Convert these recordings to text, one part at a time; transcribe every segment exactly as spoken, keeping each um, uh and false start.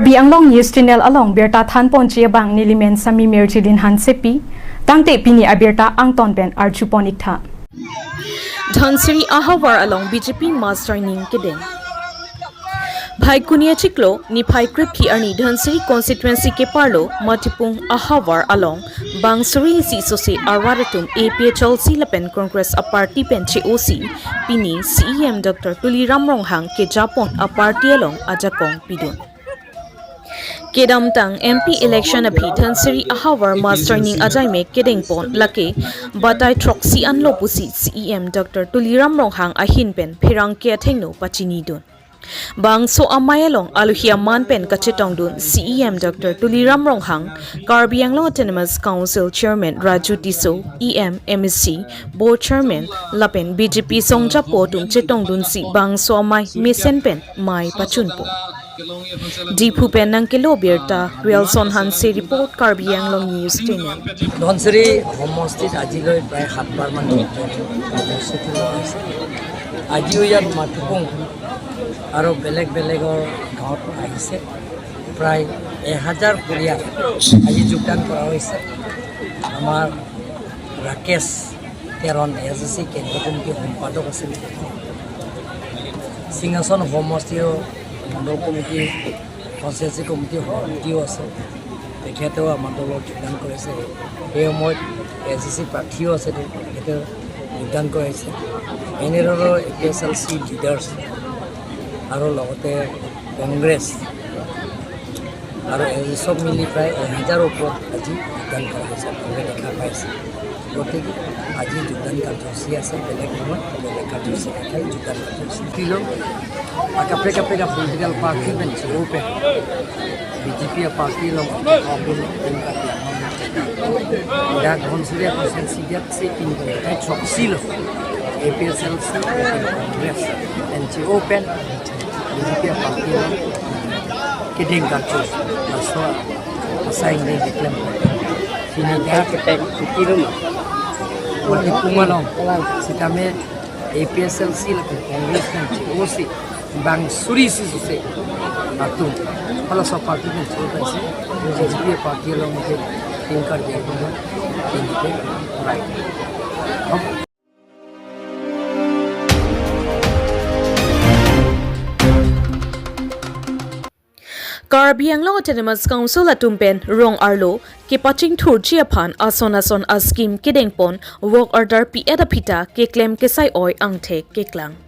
Karbi Anglong News Channel along birta thanponji abang nelimen Sami Mirjilin Hansepi, tangte pini abirta angton pen arjupon iktha. Dhansiri ahavar along B J P mass joining kedeng. Phaikuni achiklo niphai krephi arni Dhansiri constituency keparlo Matipung ahavar along bang suri isi sose arat atum A P H L C lapen Congress aparty pen che-osi pini C E M Doctor Tuliram Ronghang kejapon aparty along ajakong pidun. Kedamtang M P election aphi Dhansiri ahavar mass joining ajaimek kedengpon lake batai throksi anlo pusi C E M Doctor Tuliram Ronghang ahin pen pherangke athengno pachinidun. Bangso amei along alohi aman pen kachetongdun C E M Doctor Tuliram Ronghang, Karbi Anglong Autonomous Council Chairman Raju Tisso, E M, M A C, Board Chairman lapen B J P songjapo atum chetongdunsi bangso amei mesen pen mei pachunpo. Diphu pen nangkelo birta, Wilson Hanse report, Karbi Anglong News Channel. Dhansiri সমষ্টিত আজিলৈ প্ৰায় সাতবাৰমান কাৰ্যসূচী লোৱা হৈছে। আজিও ইয়াত মাটিপুং আৰু বেলেগ বেলেগৰ গাঁৱৰ পৰা আহিছে। প্ৰায় এহাজাৰ পৰিয়াল আজি যোগদান কৰা হৈছে। আমাৰ ৰাকেশ তেৰণ এ এছ চি কেন্দ্ৰীয় কমিটিৰ সম্পাদক আছিল। সিংহাসন সমষ্টিৰ মণ্ডল কমিটি, কনষ্টিটুৱেঞ্চি কমিটিৰ সভাপতিও আছে, তেখেতেও আমাৰ দলত যোগদান কৰিছে। সেই সময়ত এ এছ চি প্ৰাৰ্থীও আছে, তেখেতেও যোগদান কৰিছে। এনেধৰণৰ এ পি এইচ এল চি লিডাৰ্ছ আৰু লগতে কংগ্ৰেছ আৰু এই চব মিলি প্ৰায় এহেজাৰৰ ওপৰত আজি যোগদান কৰা হৈছে, আপোনালোকে দেখা পাইছে। গতিকে আজি যোগদান কাৰ্যসূচী আছে, বেলেগ নহয়, বেলেগ কাৰ্যসূচী থাকে, যোগদান কাৰ্যসূচী। Sitilo, a kaprek kaprek a political party pen che-o pen, B J P a party along, dak Dhansiri constituency dak si pin ko kai chok silo, A P H L C, Congress, pen che-o pen, B J P a party along kedeng karcho, laso asai ingdeng keklem. Sini dak ketek sitilo ma. Matipung along, sitame A P H L C lapen Congress pen che-osi bang suri isi sose atum halaso party pen che-o pensi B J P party along kedeng karcho atum pen right. Karbi Anglong Autonomous Council atum pen rong arlo kepachingthurji aphan ason ason a scheme kedengpon work order pi-et aphi ta keklem kesai-oi angthek keklang.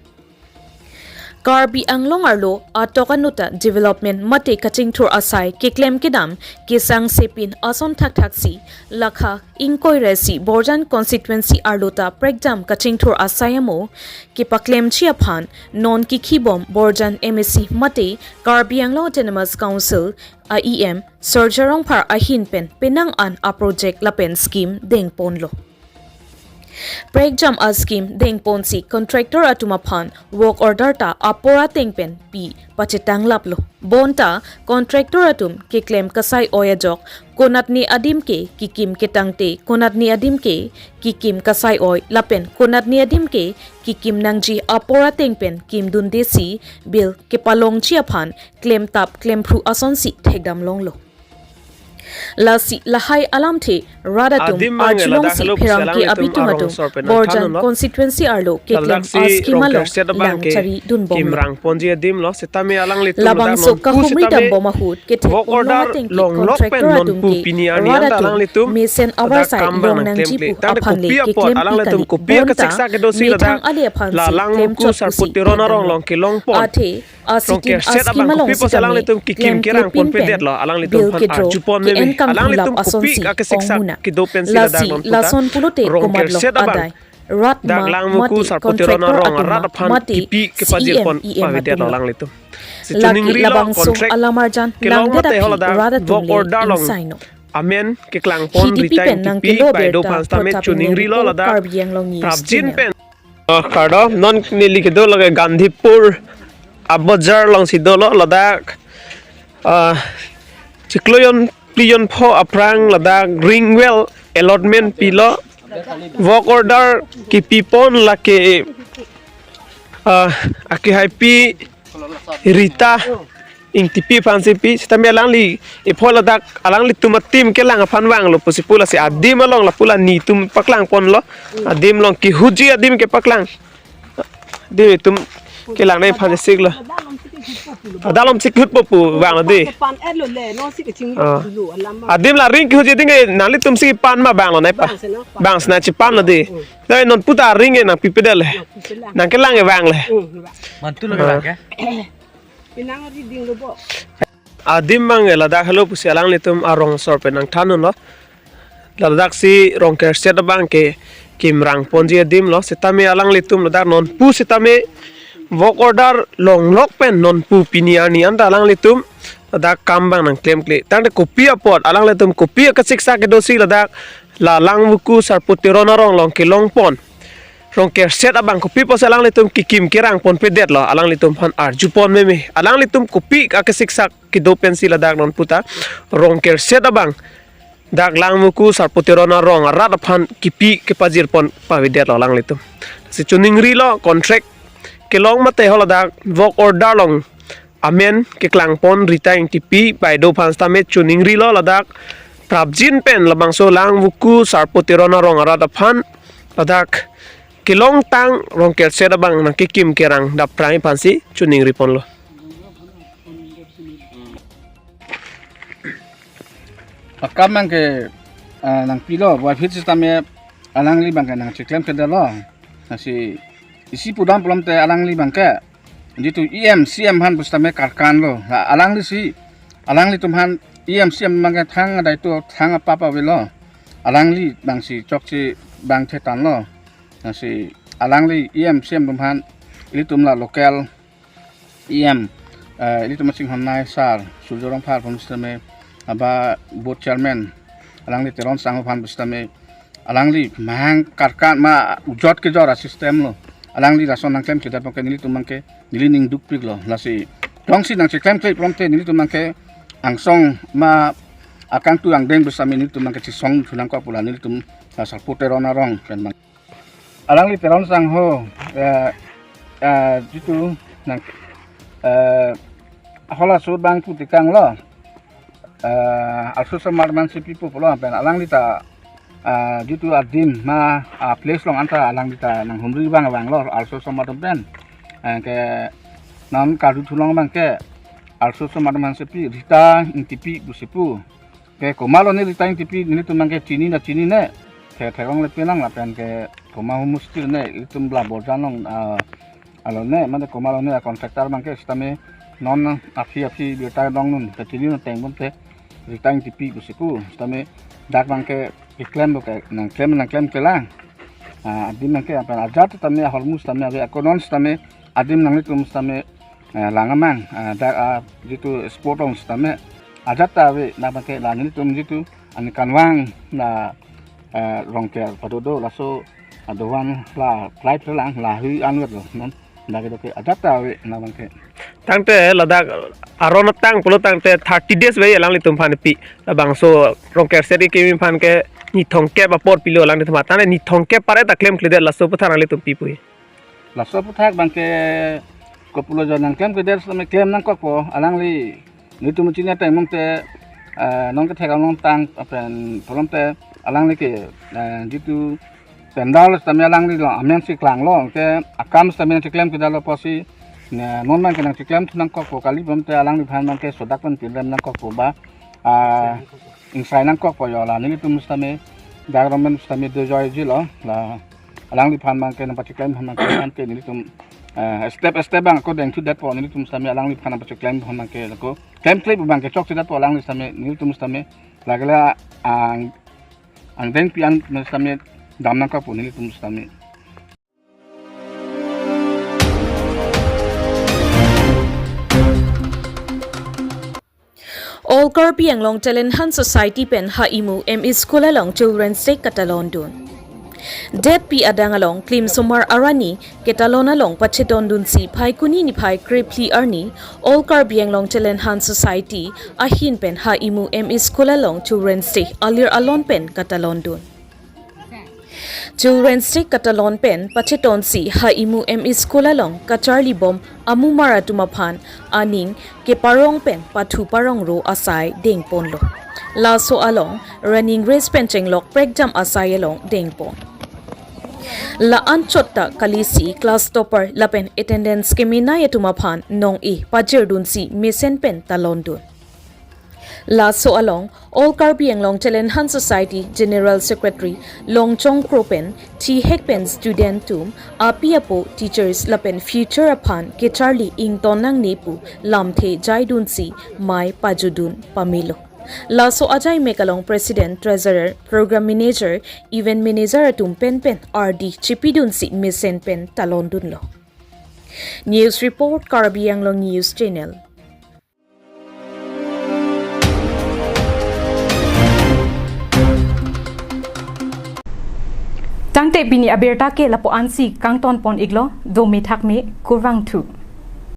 Karbi Anglong arlo atok anut ta development mate kachingthur asai keklem kedam kesangsepin ason thakthaksi lakha ingkoi ra isi Borjan constituency arlo ta prekjam kachingthur asai amo kepaklemji aphan non kikhibom Borjan M A C mate Karbi Anglong Autonomous Council a E M Surjya Rongphar ahin pen penang an a project lapen scheme dengponlo. Prekjam a scheme dengponsi contractor atum aphan work order ta apor ateng pen pi pachetanglaplo. Bonta contractor atum keklem kesai-oi ajok konatne adim ke kekim ketangte, konatne adim ke kekim kesai-oi lapen konatne adim ke kekim nangji apor ateng pen kimdundesi bill kepalongji aphan klemtap klemphru asonsi thekdam longlo. Lasi lahai alamthe rat atum adim mang arjulongsi ladak helo pherangke abitum atum Borjan constituency arlo keklem a scheme along lang charidunbomlo. Kimrang ponji adim lo, sitame alanglitum labangso kahumri dambom ahut kethek work order ateng ke contractor atum ke pini arni rat atum mesen avarsai long nangji pu aphan le keklem pi kali. Bonta methang ale aphansi klemchot pusi thekdam. Athe asitin a scheme along sitame klem klepin pen bill kedraw ke-en kangthulap asonsi ong muna. Lasi lason pulote komatlo adai, rat ma mate contractor atum ma mate C E M, E M atum ma. Lake labangso alamarjan nangdet aphi rat atum le ingsainong. Amen keklangpon Hidipi pen nangkelo birta Protap Ingni report, Karbi Anglong News Channel. Ah, kardom, non neli kedo lake Gandhipur abojar alongsi dolo ladak, ah, chiklo jon phli jon pho aphrang ladak ring well allotment pilo, work order kipipon lake, ah, akehaipi Rita Ingtipi aphansi pi, sitame alangli, iphol ladak, alanglitum a-team kelang aphan vanglo pusi pu lasi adim along lapu la netum paklangponlo, adim along kehuji adim kepaklang. Adim itum kelang nai aphan siklo. Adalom si kehutpo pu vanglo dei. Pan etlo le, non si keching Ah. dulu, alam. Adim la ring kehuji ding eh, nanglitum si pan ma vanglo nai pa. Bang sena, pan. Bang sena chepanlo dei. Hmm. Dai non puta ring eh nangpipedet le. Nangpipedet. Nangkelang eh vang le. Hmm, ba. Mantu lo Ah. bang ke? Pinang reading lo bo. Adim abang eh ladak helo pusi alanglitum arong asor pen nangthan lo. Ladak si Rongkerset abang ke kimrang ponji adim lo. Sitame alanglitum ladak nonpu sitame work order longlok pen nonpu pini arni anta alanglitum ladak kam abang nangklemkle. Tangte kopi apot alanglitum kopi akasiksak kedosi ladak la Langvoku Sarpo Teron arong along kelongpon Rongkerset abang kopi apotsi alanglitum kekim kerang ponpedetlo, alanglitum aphan arjupon meme. Alanglitum kopi akasiksak kedo pensi ladak non puta Rongkerset abang dak Langvoku Sarpo Teron arong arat aphan kipi kepajirpon pavedetlo alanglitum. Si choningrilo contract kelong mate haladak work order along amen keklangpon Rita Ingtipi baideo aphan sitame choningrilo ladak prapjin pen labangso Langvoku Sarpo Teron arong arat aphan ladak kelongtang Rongkerset abang nangkekim kerang dapprang aphansi choningriponlo. Akam abang ke ah, nangpilo, buat hit sitame alangli abang ke nangcheklemkledetlo. Lasi isi pudam pulote alangli abang ke jitu E M, C M aphan pusitame karkan lo. La alangli si, alanglitum aphan E M, C M abang ke thang adai tu thang apap avelo. Alangli abang si chokche abang thetan lo. Lasi alangli E M, C M atum aphan ilitum la local E M, eh, ilitum asinghonnai sar, Surjya Rongphar aphan pusitame, aba board chairman, alangli Teron Sangho aphan pusitame, alangli mahang karkan ma ujot kejor a-system lo. Alangli lason nangklemkledet abang ke nelitum abang ke, neli ning dukpiklo. Lasi, jongsi nangcheklemkle pulote nelitum abang ke, angsong ma akangtu angdeng pusitame nelitum abang ke chesong thunangkok pu la nelitum, ah, Sarpo Teron arong pen abang. Alangli Teron Sangho, eh, eh, jitu nang, eh, halaso abang putekanglo, eh, arloso osomar mansi pipo pulo pen alangli ta, eh, jitu adim ma, ah, place along anta alangli ta nanghumri abang vanglo arloso osomar atum pen. Eh, ke non karju thulong abang ke arloso osomar mansi pi Rita Ingtipi pusi pu. Ke komat lone Rita Ingtipi nelitum abang ke chini na chinine. Ke theklongle pinang lapen ke komat ahormu sitame nelitum la Borjan along, ah, alone mane komat lone a-contractor abang ke sitame non aphi aphi birta dong non ke chini non teng bomte Rita Ingtipi pusi pu sitame dak abang ke keklemlo ke nangklem nangklemkle lang. Ah, adim abang ke lapen ajat sitame ahormu sitame ave ako non sitame adim nanglitum sitame eh, lang amang, eh, dak, ah, jitu spot along sitame ajat ta ave, labang ke la nelitum jitu ankanvang la, eh, Rongker padodo laso adovan la flight lang la hui anvet lo non dak kedo ke ajat ta ave labang ke. Tangte ladak aron atang pulo tangte thirty days ave alanglitum aphan pi, labangso Rongkerset kekim aphan ke ni thomkep apor pilo alanglitum aphan, tangte ni thomkep apar ta klemkledet laso aputhak alanglitum pi pu. Laso aputhak abang ke kopulo jon nangklemkledet sitame klem nangkokpo alangli nelitum chini ateng bomte, eh, non kethek along tang pen pulote alangli ke, eh, jitu pandal sitame alangli lo amen si klanglo ke akam sitame nangcheklemkledetlo pusi ne non abang ke nangcheklem thu nangkokpo kali bomte alangliphan abang ke sodak pen pilem nangkokpo ba, ah, ingsai nangkokpo jo la nelitum sitame dak romen sitame dojoijilo la alangliphan abang ke nangpacheklem aphan abang ke nelitum, eh, step step abang ako dengthudetpo nelitum sitame alangliphan nangpacheklem aphan abang ke ako klemkle abang ke chokchedetpo alangli sitame nelitum sitame lagela ang angdeng pi-an sitame dam nangkokpo nelitum sitame. All Karbi Anglong Talent Hunt Society pen ha Imu M E School along Children's Day katalondun. Detpi adang along klimsomar arni ketalon along pachedondunsi Phaikuni niphai krephli arni All Karbi Anglong Talent Hunt Society ahin pen ha Imu M E School along Children's Day alir alon pen katalondun. Children's Day katalon pen pachetonsi Haimu M E School along kacharlibom amumar atum aphan aning keparong pen pathu parongro asai dengponlo. Laso along running race pen chenglok prekjam asai along dengpon. La-anchot ta kalisi class topper lapen attendance kemenei atum aphan nong-e pajirdunsi mesen pen talondun. Laso along All Karbi Anglong Talenthunts Society General Secretary Longchong Kro pen thihek pen student atum, api apo, teachers lapen future aphan kacharli ington nangne pu lamthe jaidunsi mei pajudun pamelo. Laso ajaimek along President, Treasurer, Program Manager, Event Manager atum penpen ardi chipidunsi mesen pen talondunlo. News report, Karbi Anglong News Channel. Tangte pini abirta ke lapu-ansi kangtonpon-iklo, dome thakme, kurvangthu.